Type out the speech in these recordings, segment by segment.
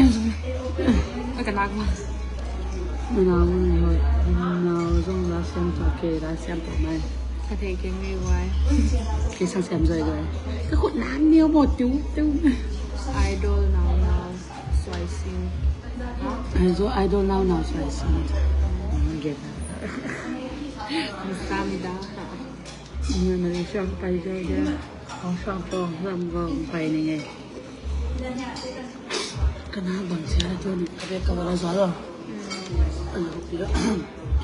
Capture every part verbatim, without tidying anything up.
Oi, ka nak ma. Nau, nau, nau zong la siam tua ke, la siam tua mai. Ka thei keng mi wai. Ke sang siam zoi zoi. Ka khut nan niu mo tiu tiu. Idol nau nau suai sin. Ai zo idol nau nau suai sin. Nau gen. Ang sami da. Nau nau siam pai zoi zoi. Ang siam tua lam go pai ni ngai. Ka na bang sia tu ni ka bek ka wala zalo. Ka na hopi lo.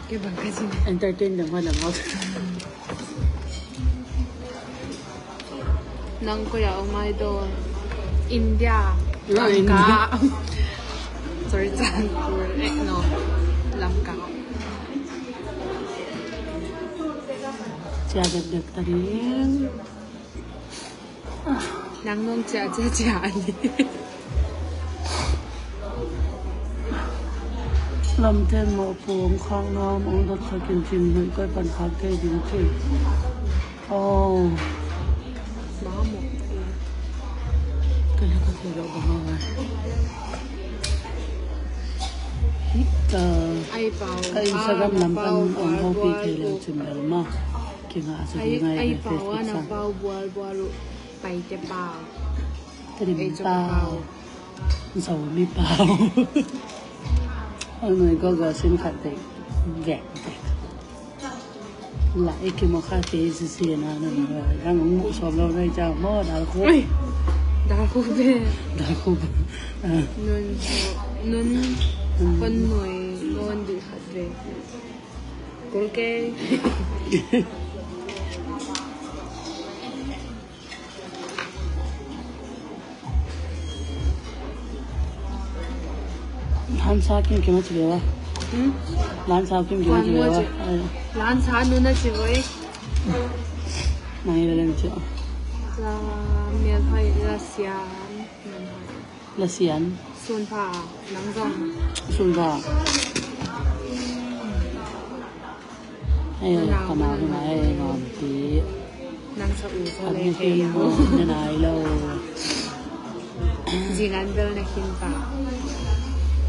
Ke bang ka sin. Entertain dem wala mo. Nang ko ya, oh my God. India. Lanka. Sorry, Chan. Eh, no. Lanka. Sia dek dek tadi. Nang nong cia cia cia ni. Lamten mawhpuang khak ngam ong dot sakin cin hnuih kai pan khak thei ding ci. Oh. Kai la ka thei lo ba ma. Hita. Ka Instagram lam pan ong hopi thei lo cin bel ma. Kinga sa ai, ngai ai, Facebook pau ana sa. Pau bual bual uh. Pai te pau. Tedim pau. Zomi pau. Oi, noi go go sin khat te. Vek vek. La iki mo kha te si si na na. Yang mu som lo nei cha mo dal khu. Oi. Dal khu be. Dal khu be. Nun nun kon noi non di khat be. Kulke. Lansa kim kim a ci lewa. Hmm? Lansa kim kim a ci lewa. Lansa nuna ci voi. Nai lelem ci. La mial hai la siam. Lasian. Sunpha, nang zong. Sunpha. Hei, ka nau hi mai, hei, ngawm ti. Nang sa u sa le hei. Nang ai lo. Zinan bel na khin ta.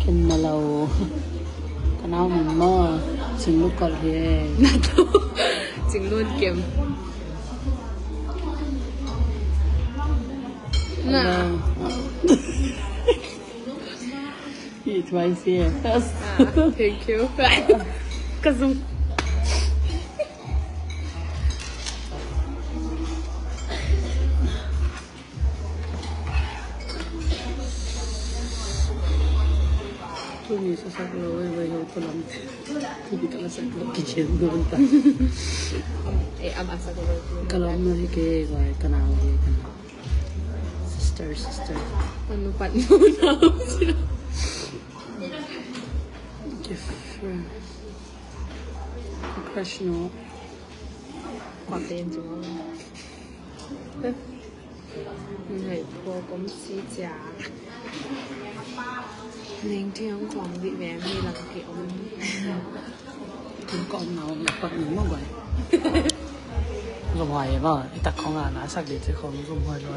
Khin na lo. Ka nau min maw? Cing Lu Kol hi. Na to. Cing Lun Kem. Na. Hello. Eat rice here. Yes. Ah, thank you. Ka zum. Tuni sasak lo, eh, vai ho ko lam. Tuni ka la sak lo, ki chen do ta. Eh, am a sak lo. Ka lam na hi ke, vai, ka nau hi, ka nau. Sister, sister. Anu pat nu nau. Different. Crush no. Kuate in cuma. Hei, pua kom si cia. Ning tiang kom di ve mi lang ki om. Tung kom nau na pat ni mo bai. Zom huai ba, i tak kong a na sak di ci kong zom huai lo.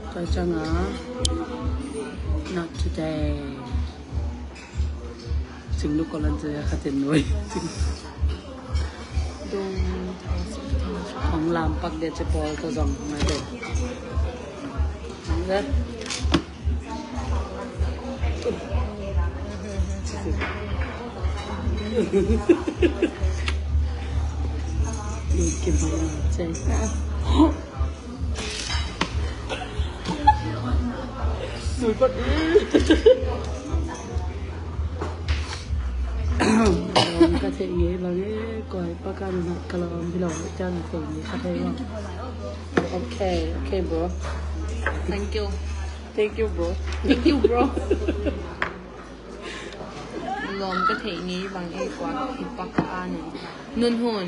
Tua ciang a, not today. Cing Lu Kol an ci a khatin nuai. Dong thau si thau. Hong lam pak dia ci pawl tua zong mai dong. Hong dong. Ka theih ngei bang e, koi pakan na ka lawm hi lo, ka theih ngei ka theih bang. Okay, okay, bro. Thank you. Thank you, bro. Thank you, bro. Lawm ka theih ngei bang e, kua hi pak a ni. Nun hun.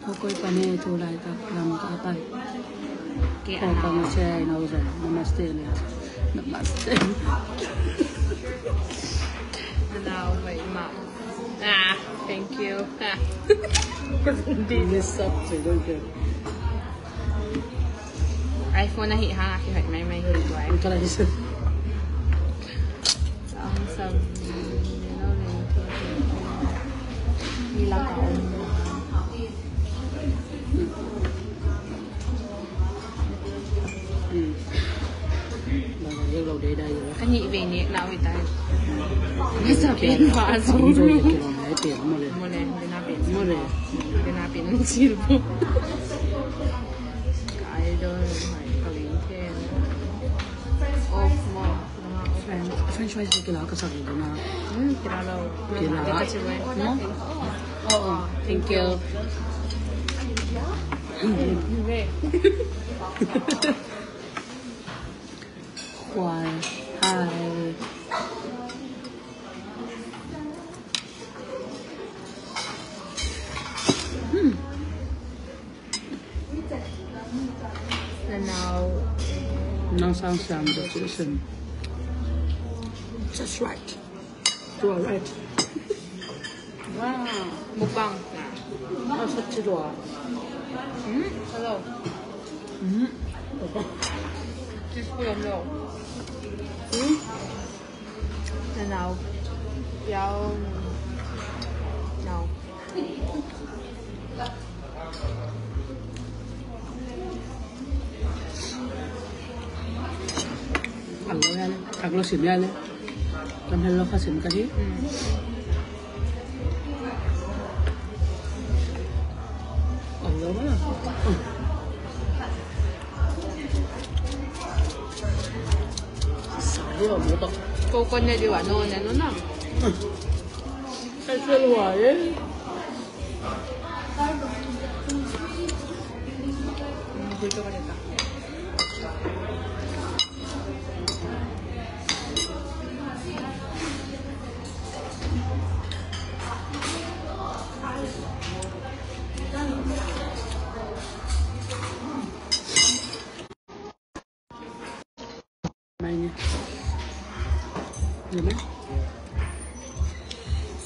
Ko koi pa ne tu lai ka lam ka pai. Ke ko ana. Pa ma che ai nau zan. Namaste le. Namaste. Ana o mai ma. Ah, thank you. This is up to you. iPhone ahih hang a kihoih maimai hi tuai. Ang sa mi la ka om. Ka nih vei nek na ui tai. Ka sa pen va zo. Mo le, de na pen. Mo le. De na pen sil po. Ka idol mai ka leng ken. Off mo. French, French fries kila ka sak ding na. Hmm, kila lo. Kila. Ka ci bai. No? Oh, oh, thank you. Why? Hi. Hmm. Nanau. Nang sang siam the person. Just right. You are right. Wow. Mukbang. Nang sa ci dua. Hmm? Hello. Hmm. Just put on low. Hmm? Nanau. Yao. Nau. Ang lo yan. Ang lo sim yan eh. Kan hal lo ka sim ka di. Ang lo ba? Coconut di wa no ne no na. Ay, sa luwa eh.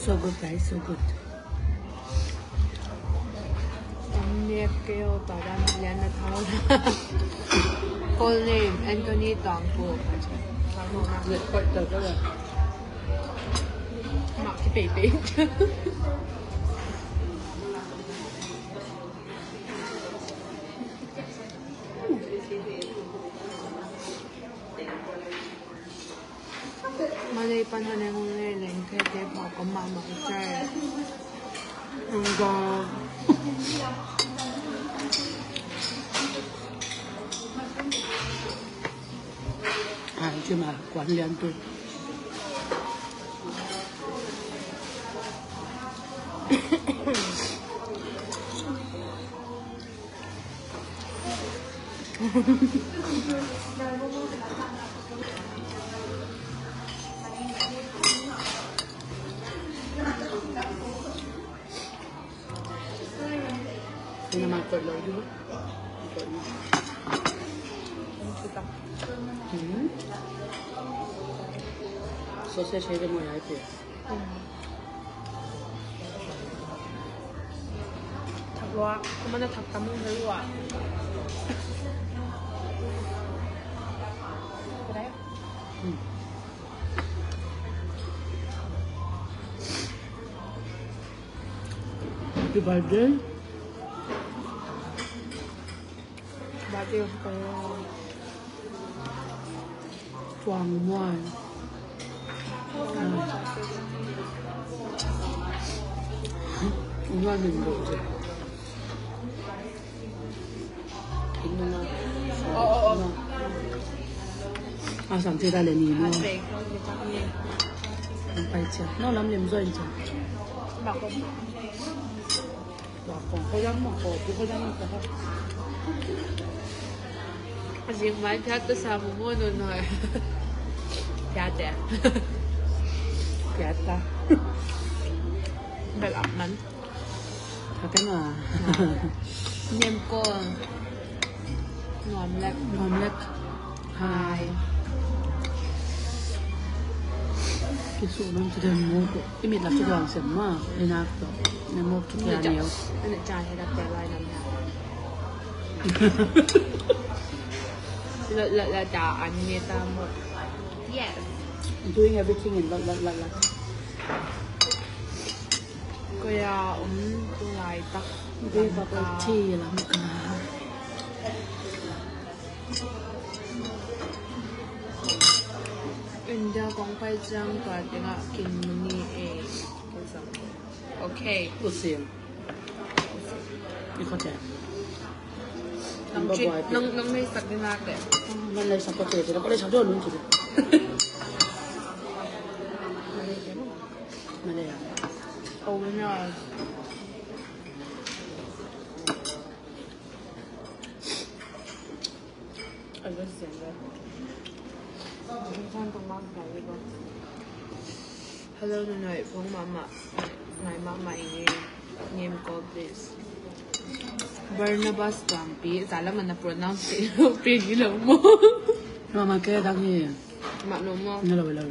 So good, guys, so good. Keo Tuang Lian na thau. Full name Anthony Tuang Pu. Mak ki pei pei. Malay pan hane hong lei leng khe te pha ko ma ma chai. Ang ga. Ai, ci ma kuan lian tu. Ina ma koih lo di. Koih lo. Hmm. Sausage hei de mo yai pia. Thak lua, kua mana thak tam hong hei lua. Kua dai? Hmm. Happy birthday. Birthday ko. Tuang Muan. Muan min bo je. Inn nung a. Oh, oh, oh. A sang ci ta le ni mo. Pai cia. No lam lim zo in cia. Ba ko. Ba ko. Ko lam mo ko. Ko lam mo ko. A zing mai phiat ta sa mu mo no no. Phiat te. Phiat ta. Bel ap man. Thak em a. Nem ko. Nuam lek. Nuam lek. Hai. Kisu nang ci den mo ko. I mit lak ci den sem ma. I nak to. Ne mo tu kia neo. Ane cai he da pe lai nam ya. La la la da an ne ta mo. Yes. Doing everything in la la la la. Koi a om tu laitak. Bubble tea Lamka. India kong pai ciang tua tengah kin muni e. Okay. Usim. Iko te. Nang ci, nang, nang nei sak di nak de. Nang nei sak ko te, ko nei sak do nun ci. Mana ya? Oh, no. Hello, Nunoi. Phone mahmah. Ngai mahmah ing e. Name call, please. Barnabas Tuangpi. Zalam ana pronounce pe lo pe ni lo mo. Mama ke dang hi. Mak lo mo. Nga lo lo.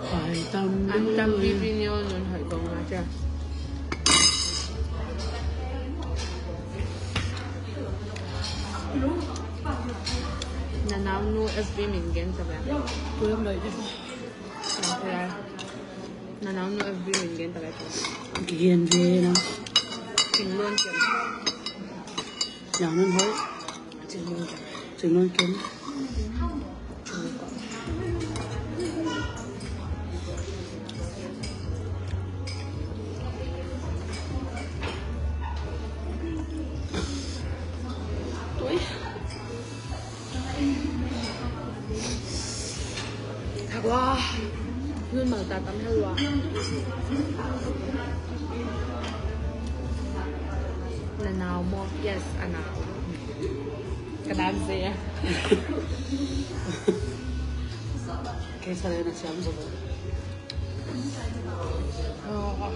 Ai tam. An tam pipi ni on nun hai kong na cha. Na naunu F B min gen ta ba? Kulam loi de. Na naunu F B min gen ta ba? Gen ve na. Cing luan kem. Yang nun hoi. Cing luan kem. Cing luan kem. Ui. Thak lua. Nun mal ta tam hel lua. Na nau mo? Yes, a nau. Ka dan se. Kei sa le na siam zo. Oh.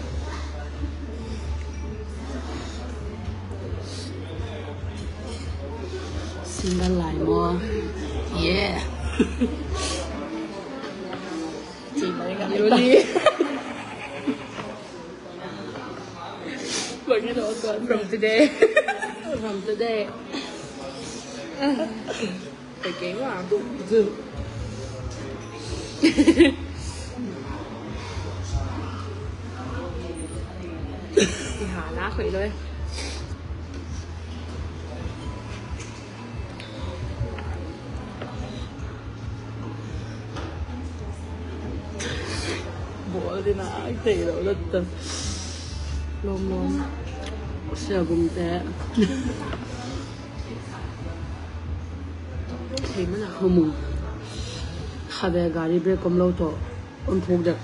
Single lai maw? Yeah. From today. From today. Phải kén quá à? Thì hả lá khủy thôi. Bual dina ai tei lo la ta. Lom lom. Sia bung te. Thei mana. Humung. Kha ve gari brake om lo to. On thuk dek.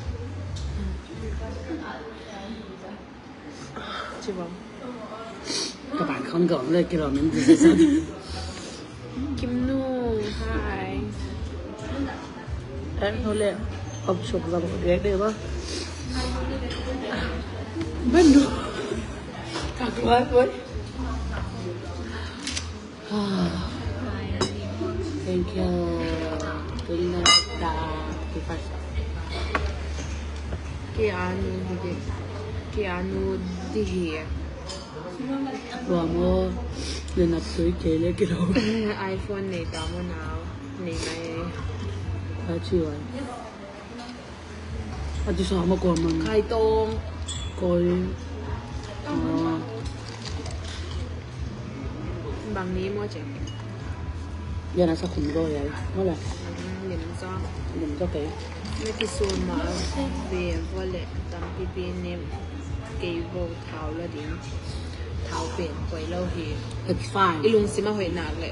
Ci bang. Ka ban khong gong le kilometer. Kim Nu, hi. Em nu le. Om suk la bok dek de ba. Banu. Ka kuat boy. Thank you. Thank you. Ki anu di, ki anu di hi. Lua mo, le nap tui ke le ki lo. iPhone nei ta mo nau, nei mai. Ka ci wai. A tu sa ma kua man. Kai tong. Koi. Ah. Bang ni mo cek. Ya na sa kum go ya. Mo la. Lim zo. Lim zo ke. Na ki sun ma ve vo le tam pi pi ni ke vo thau la ding. Thau pen koi lo hi. It's fine. I lungsim a hoih nak le.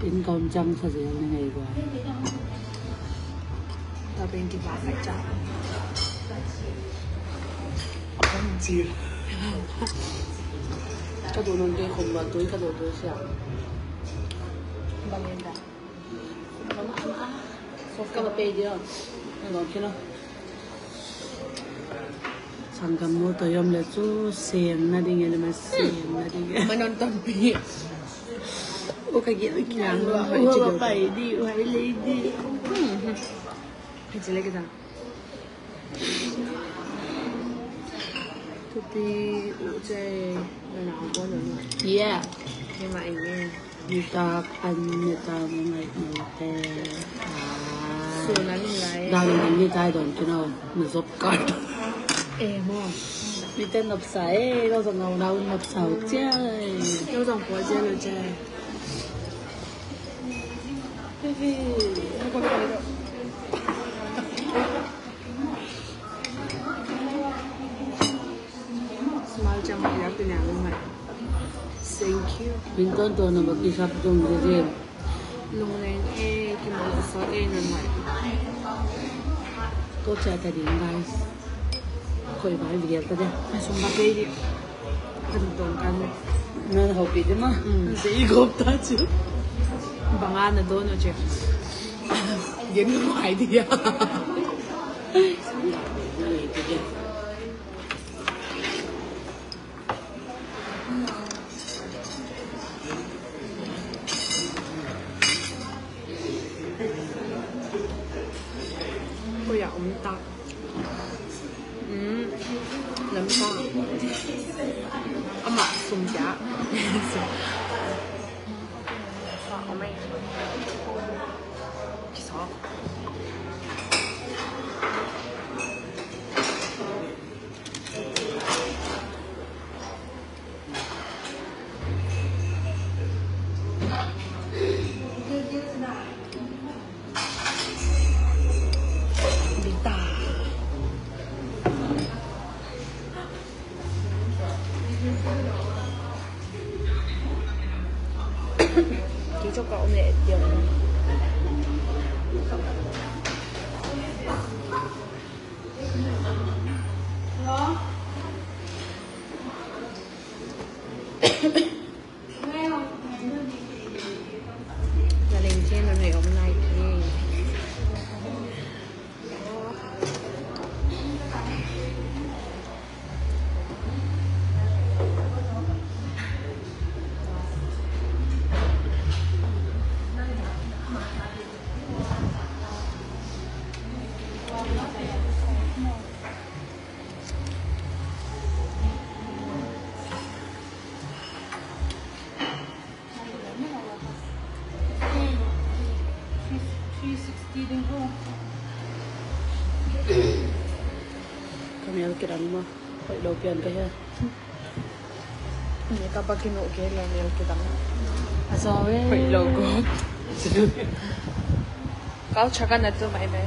Income cang sa zel ni ngei gua. Ta pen ki ba kai cang. Ka du non ke khum ba tui ka du tui sia. Bang in da. Ka ba pe dia. Ngon kina. Sanggam nu to yom le cu sem na ding e le ma sem na ding e. Ma non ton pi. U ka gil kiang lo. U ka pai di, u hai lei di. Hai ci le kita. Tupi u cai na na ko no. Yeah. Ni ma ing e. Nitak an nitak ngaih ngaih te. Sun an ngaih. Dan an nitak don kino na zop kan. Eh mo. Mite nopsa eh, lo zong ngau nau nopsa uh ciai. Lo zong pua ciai lo ciai. Baby. Small jam ya tu nya lu mai. Thank you. Min ton ton na ba kisap dong de de. Lung leng e ki mo so e na mai. Ko cha ta ding guys. Koi bai vial ta de. Sum ba pe di. Kan ton kan. Na ho pi de ma. Mm. Se i gop ta chu. Banga na don o che. Gen mai di ya. Ui, a om tak. Mm, lam tak. Amah sum cia. Om ei. Kisawk. Ka leng cian a nei om nai thei. Ka mel kidang maw? Hoih lo pian ka hia? Ni ka bakin uh ke la mel kidang. A zaw e. Hoih lo ko. Kau chakan a tu mai mai.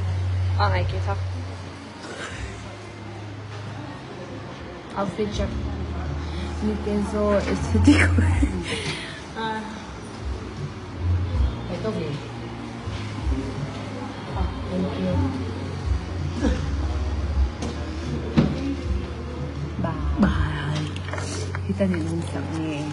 A ngai ki thak. Outfit check. Nitezo aesthetic. Ah. Ito, babe. Ah, thank you. Bye. Bye. Kita ni nung sang ni.